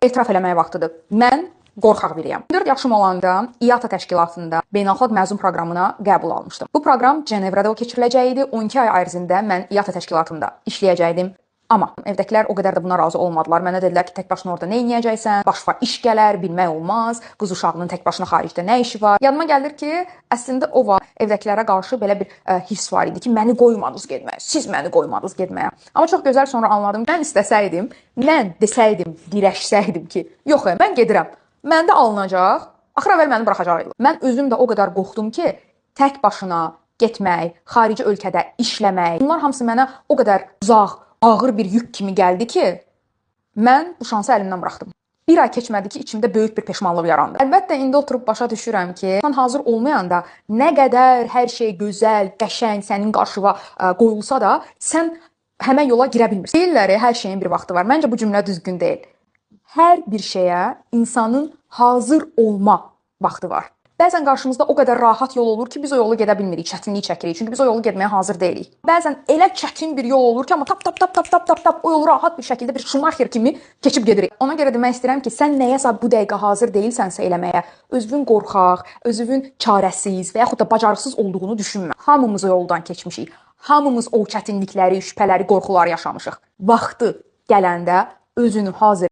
Etiraf eləmək vaxtıdır. Mən qorxaq biriyəm. 14 yaşım olanda İATA təşkilatında beynəlxalq məzun proqramına qəbul almışdım. Bu proqram Cenevrədə keçiriləcək idi. 12 ay ərzində mən İATA təşkilatında işləyəcəkdim. Amma evdəkilər o qədər də buna razı olmadılar. Mənə dedilər ki, tək başına orada nə edəcəksən? Başına iş gələr, bilmək olmaz. Qız uşağının tək başına xaricdə nə işi var? Yadıma gəlir ki, əslində o var. Evdəkilərə qarşı belə bir hiss var idi ki, məni qoymadınız getməyə. Siz məni qoymadınız getməyə. Amma çox gözəl sonra anladım. Mən istəsəydim, mən desəydim, dirəşsəydim ki, yox, mən gedirəm. Məndə alınacaq. Axır əvvəl məni buraxacaqlar. Mən özüm də o qədər qorxdum ki, tək başına getmək, xarici ölkədə işləmək, bunlar hamısı mənə o qədər uzaq, ağır bir yük kimi gəldi ki, mən bu şansı əlimdən buraxdım. Bir ay keçmədi ki, içimdə böyük bir peşmanlıq yarandı. Əlbəttə indi oturub başa düşürəm ki, sən hazır olmayanda nə qədər hər şey gözəl, qəşəng sənin qarşına qoyulsa da, sən həmən yola girə bilmirsən. Deyirlər, hər şeyin bir vaxtı var. Məncə bu cümlə düzgün deyil. Hər bir şeyə insanın hazır olma vaxtı var. Bəzən qarşımızda o qədər rahat yol olur ki, biz o yolu gedə bilmirik, çətinlik çəkirik. Çünki biz o yolu getməyə hazır deyilik. Bəzən elə çətin bir yol olur ki, amma tap tap tap tap tap tap tap o yolu rahat bir şəkildə bir Schumacher kimi keçib gedirik. Ona görə demək istəyirəm ki, sən nəyəsə bu dəqiqə hazır deyilsənsə eləməyə, özünün qorxaq, özünün çarəsiz və yaxud da bacarıqsız olduğunu düşünmə. Hamımız o yoldan keçmişik. Hamımız o çətinlikləri, şübhələri, qorxuları yaşamışıq. Vaxtı gələndə özünü hazır